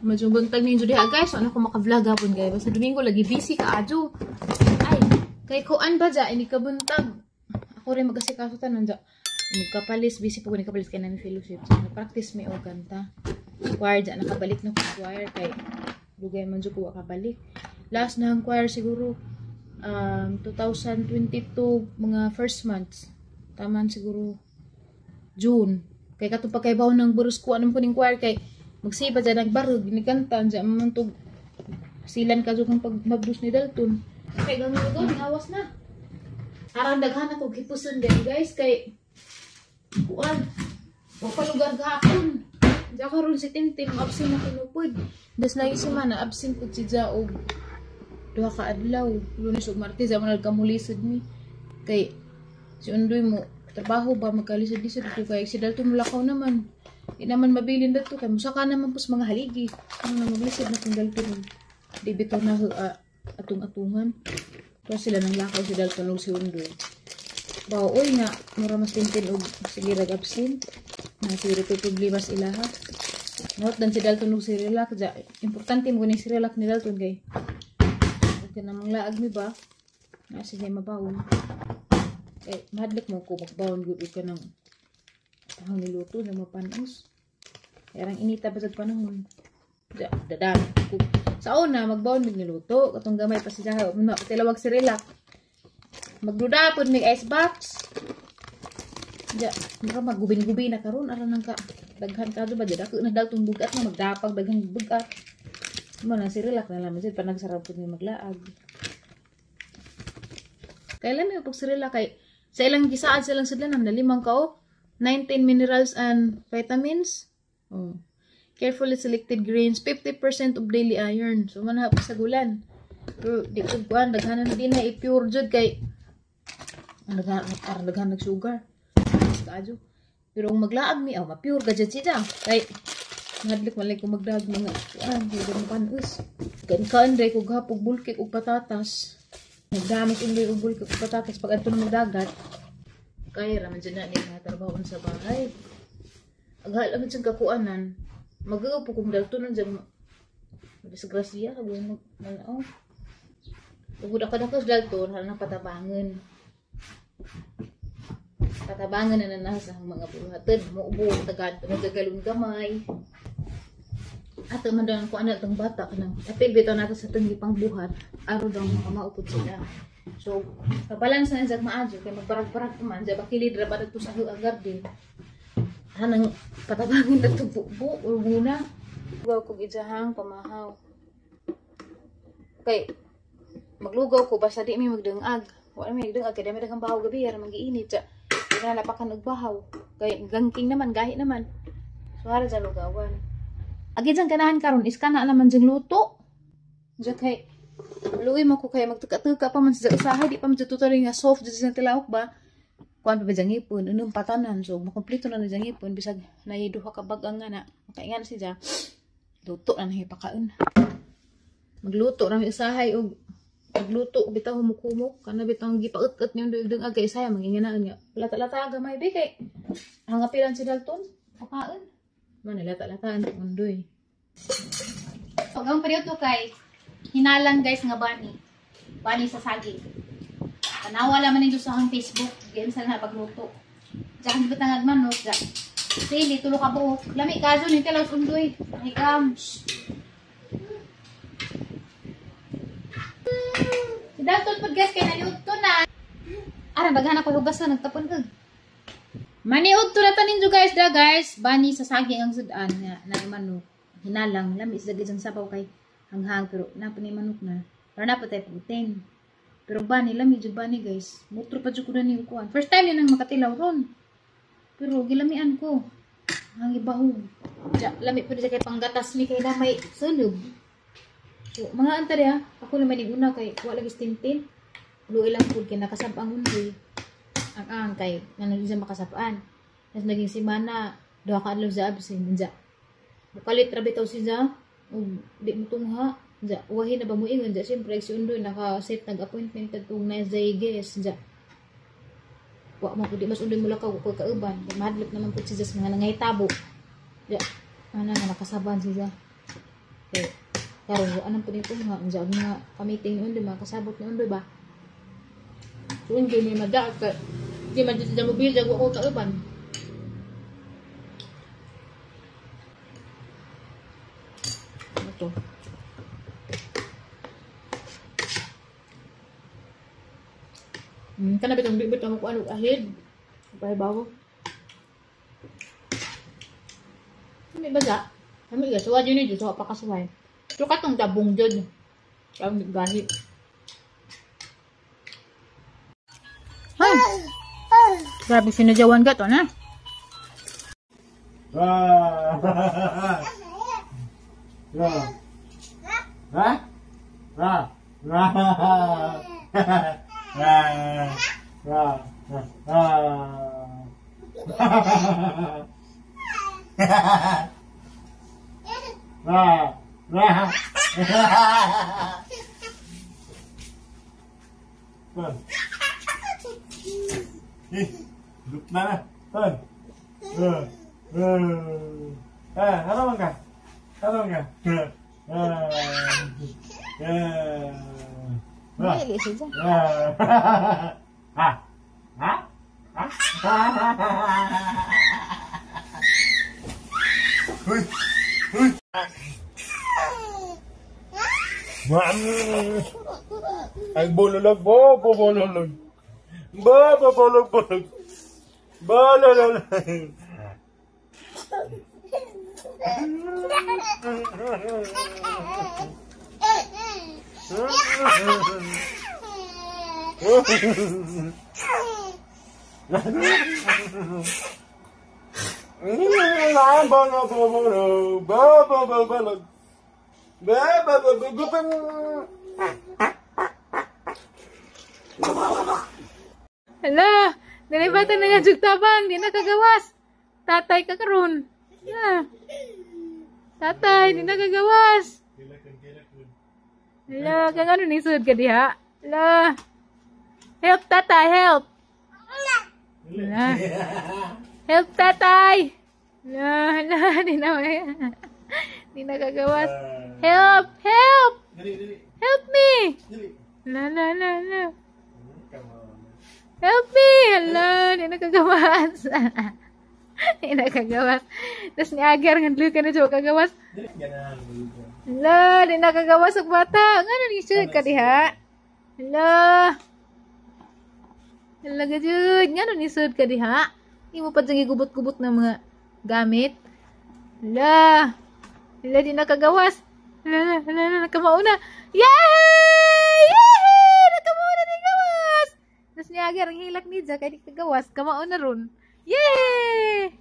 Medyo buntag ninyo diha, guys. Ano ko maka-vlog hapon, guys. Basta Domingo lagi busy ka adyo. Ay, kay kuan ba dya? Ini kabuntag. Ako rin magasikaso tanan dya. Ini kapalis, busy po ko ni kapalis kay nami fellowship. So, practice mi og kanta. Choir dya, nakabalik na ko choir kay dugay man jud ko wa kabalik. Last na ang choir siguro 2022 mga first months. Taman siguro June. Kay katong pagkaibaw ng burus ko anong kuning choir kay magsiba dyan nagbarog ginikanta dyan man tug silan ka jud kung pag mabdus ni Dalton. Kay gamit ko awas na. Arang daghan ako hipuson din, guys, kay kuan. Wa pa lugar gahapon. Diya karon si Tintin absent na kinupod. Das na si mana absent pud si Ja og duha ka adlaw, Lunes ug Martes man nagkamulisod mi. Kay si Undoy mo trabaho ba magkalisod-lisod ko kay si Dalton mulakaw naman. Di naman mabilin dato kay musaka naman pus mga haligi. Ano na maglisod na kung Dalton. Di bitaw na atong-atungan. To sila nang lakaw si Dalton ug si Undoy. Bao oy nga mura mas Tintin og sige rag absent. Na siguro ko'y problema sa ilaha. Not dan si Dalton ug si Relax. Ja, importante mo ni si Relax ni Dalton kay. Huwag ka namang laag mi ba? Na sige mabawon. Eh, mahadlok mo ko magbawon gud ka ng tahong niluto na mapanos. Yarang inita pa sa panahon. Ja, dadam. Sa una, magbawon mig niluto. Katong gamay pa siya. Tilawag si Relax. Magduda pod mig ice box. Ja, mura maggubin-gubi na karon aron nang ka daghan ka ba dako na daw tong bugat na magdapag daghang bugat. Mo na si Relax na lang jud panagsarap pud mi maglaag. Kailan may pag si Relax kay sa ilang gisaad sa ilang sudlanan na limang kao 19 minerals and vitamins. Oh. Carefully selected grains, 50% of daily iron. So man sa gulan. Pero di ko kuan daghanan din na i-pure jud kay ang daghan arang daghan nag sugar. Kaadyo. Pero kung maglaag mi, oh, ma-pure ka jud siya. Kay mahadlok man kung magdag mga kuan, di mo panos. Kan kaan day ko gahapog bulkek og patatas. Nagdamas undoy og bulkek og patatas pag adto na magdagat. Kaya ra man jud na ni mga trabahoon sa bahay. Aghal man jud kakuanan. Magaw po kung dalto nun dyan. Disgrasya kag mag manaw. Ug daka-daka sa dalton hala nang patabangan. Patabangan na na sa mga buhaton. Muubo tagad nagagalon gamay. Ato man daw ko anak tong bata kanang apil bitaw nato sa tong gipang buhat aron daw makamaupod sila. So kabalance na jag maadyo kay magbarag-barag pa man ja bakilid ra ba didto sa garden. Hanang patabangan na to bubo or muna. Lugaw kog ijahang pamahaw. Kay maglugaw ko basta di mi magdungag. Wala mi magdungag kay dami daghang bahaw gabi ara magiinit ja. Di na napakan og bahaw. Kay gangking naman gahi naman. So ara sa lugawan. Agi dyan ganahan karon is kana naman dyan luto. Diyan kay luwi mo ko kay magtuka-tuka pa man sa usahay di pa man totally nga soft dyan sa tilaok ba. Kuan pa ba dyan ngipon unong patanan so makumpleto na na dyan ngipon bisag naay duha ka bag-ang nga na makaingan siya luto na nahipakaon. Magluto na mi usahay og magluto bitaw humuk-humuk kana bitaw gipaut-ut niyo dugdug agay isaya manginganaan nga lata-lata gamay bi kay hangapilan si Dalton pakaon. Man lata-lataan undoy. Pag ang periodo kay hinalang, guys, nga bani. Bani sa saging. Tanawa laman ninyo sa akong Facebook. Ganyan sa na pagluto. Diyan di ba tangag manok? Diyan. Sili, tulo ka buok. Lami ka dyan, hindi lang undoy. Hikam. Si Dalton po, guys, kay naliudto na. Aran, daghan ako hugas na, nagtapon ka. Maniud to na tanin guys da guys. Bani sa saging ang sudan nga na manok. Hinalang lami sa dagit sabaw kay hanghang pero napa ni manok na. Pero napa tayo protein. Pero bani lami jud bani, guys. Mutro pa jud ko na ni kuan. First time yun ang makatilaw ron. Pero gilamian ko. Ang ibahog. Ja, lami pud siya kay panggatas mi kay na may sunog. So, mga anta diha, ako naman ni una kay wa lagi tintin. Luoy lang pud kay nakasab ang undoy. Ang kay nga siya makasapaan. Tapos naging simana, duha ka adlaw sa absent ja. Mukalit ra bitaw siya ug di mo tungha. Ja, uwahin na ba mo ingon ja siyempre si Undoy naka-set nag-appointment kadtong na guest ja. Wa mo di mas Undoy mo lakaw ko kauban. Mahadlok naman pud siya sa mga nangahitabo. Ja, ana nga nakasaban siya. Kay karon wa nang pud nga unsa nga ka-meeting ni Undoy, mga kasabot ni Undoy ba. So Undoy may madaag kay di man dito mo bildag wa ko kauban. Ito. Kana bitong bibit ang kuan og ahid. Pahibaw. Hindi ba sa? Kami ga suwa jud ni jud pa kasuway. So katong tabong jud. Ang gahi. Ay. Grabe sinadyawan ka to na. Ah. Ah. Ah. Ah. Ah. Ah. Ah. Ah. Ah. Ton. Eh, look na na. Ton. Ah, ano ka? Ano ka? Ah. Ah. Dili siya. Ah. Ah. Ah. Uy. Uy. Ang bululog, bo, bululog. Bo, bululog, bululog. Bululog. Hala, nalibatan na nga jug tabang, di na kagawas. Tatay ka karon. Hala. Tatay, di na kagawas. Hala, kang ano ni sud ka diha? Hala. Help tatay, help. Hala. Help tatay. Hala, hala, di na di na kagawas. Help, help. Help me. La la la la. Help me! Hala, di nakagawas. Di nakagawas. Tapos ni Agar, nga ka na siya kagawas. Hala, di nakagawas og bata. Nga na ni siya ka diha? Hala. Hala ka jud. Nga na ni sud ka diha? Di mo pa dyan gubot-gubot na mga gamit. Hala. Hala, di nakagawas. Hala, hala, hala, nakamauna. Yay! Yay! Nakamauna ni gawas! Tapos ni Agar, ang hilak ni Jack, ay di kagawas, kamao na ron. Yay!